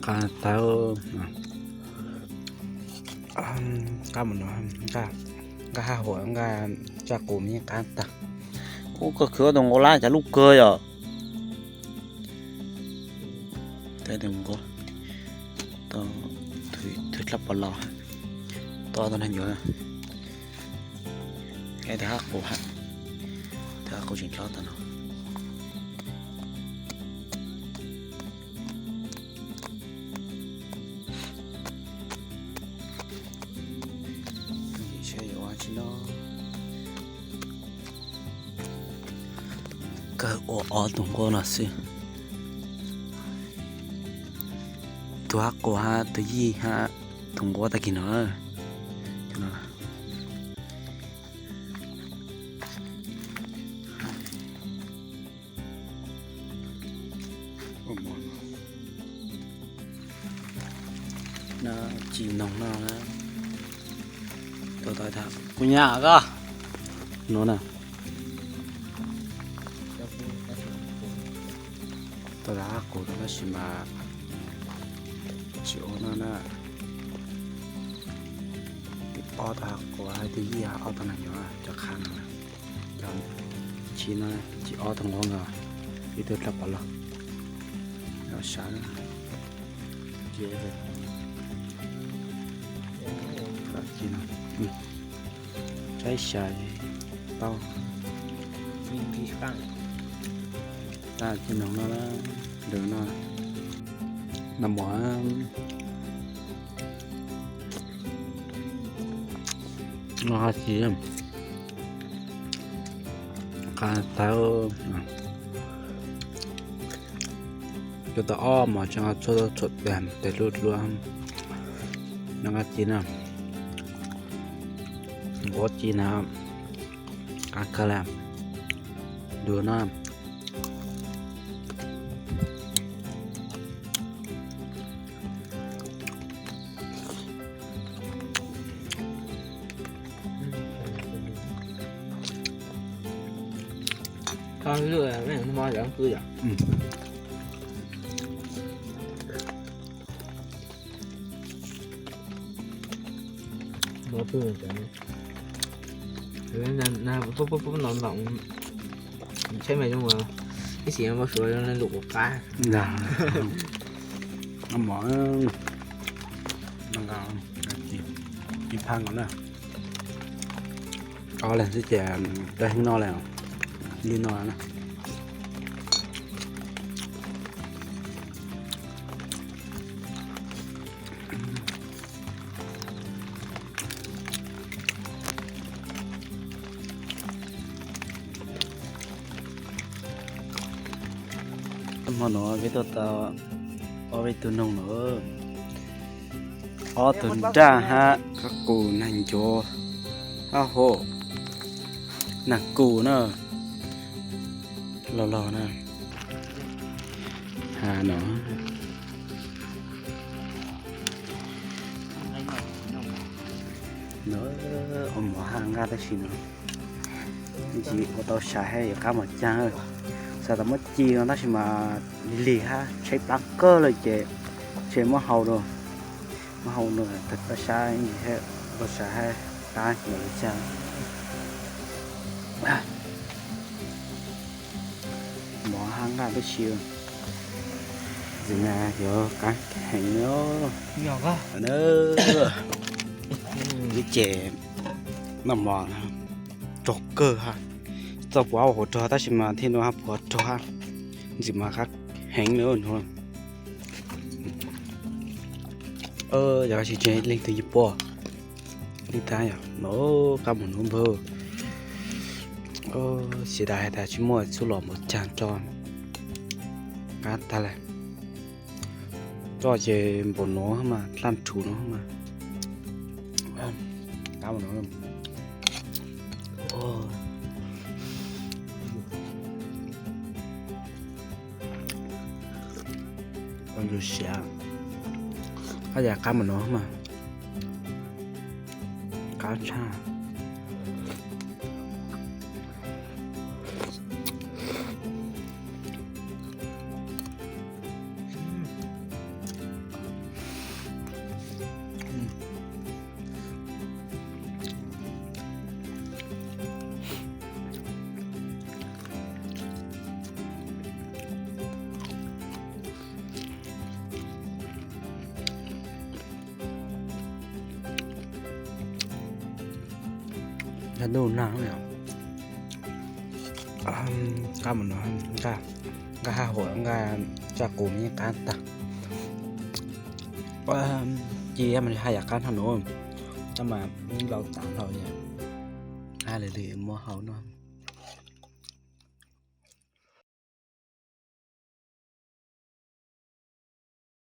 Qab tag, qab mus no, nqaj hab huam, nqaj tsaj qus me yeej qab tag. Ub, koj khwv ob tug nqua lab cas lub kawg yom. Tus nqua, tus dlab pov los, tau ob tug nqua, tus hab qus, tus hab qus tseem dlhab tau no. Kawg ua ob tug nqua no xwb. Tus hab qus hab tus yij hab tus nqua tag kis no. No tsis noog no na. Tau tau tau kuv nyab koj no na. Tau tau qus tab sis mas tsis ua no na. Ob tau qus hab tus yij hab ob tug nqua nyuam cov qhab no. Cov tsis no, tsis ob tug nqua nkaus, ib tug dlab pov los. Sav no, saib sav tau. Tag tsis noog no, ntawm no, no mov. No hab tsis qab tag. Cov tau ob mov tseem tshuav tau tshuav tes tes hlub hlub. No qab tsis na, nqua tsis na, qab kawg li. Dua no. Pub pub no, tsheb me zoo, ib sim no suav zoo li lus quav qab. Mov, ib phab nkaus na. Ob leeg xwb ces dawb heev no lawm, li no na. Hmo no peb tuaj tau ob peb tug noog no, ob tug nraj hab kab qus nag ncuav, hab hom, nag kus na, los los na. Ha no, no ua mov hab nqaj tab sis no tsis ua tau sav hab yuav qab mov caag. Xav tas muab ci no tab sis mas lig lig hab tshaib plab kawg lawm ces tsis muab hau rau, muab hau rau tag pab sab ib ntsis hab ua sav hab qab npaum li cas. Mov hab nqaj tib si, ntxim na yuav qab heev li. Ib ces noj mov rog kawg hab, txoj puas hauv rog tab sis mas thiaj no hab puas rog hab, ntxim mas qab heev li no. Yog tsis tseg leej twg yuav pom li tab yom no, qab mov nuav npawg. Xav tas has tas tsis muaj txhub los npaum caag tso, qab tag lawm. Tso ces npaum nuav mas dlaj rhuv no mas. Qab mov nuav, ua ntsuag siav, qab yam qab mov nuav mas qab tshaj. Nqa ntuj nag, nqa mus no, nqa haj huam, nqa tsa qus yeej qab tag. Ci mas haj yam qab nrho no, tab mas lau tas hlo, haj li li muab hau no.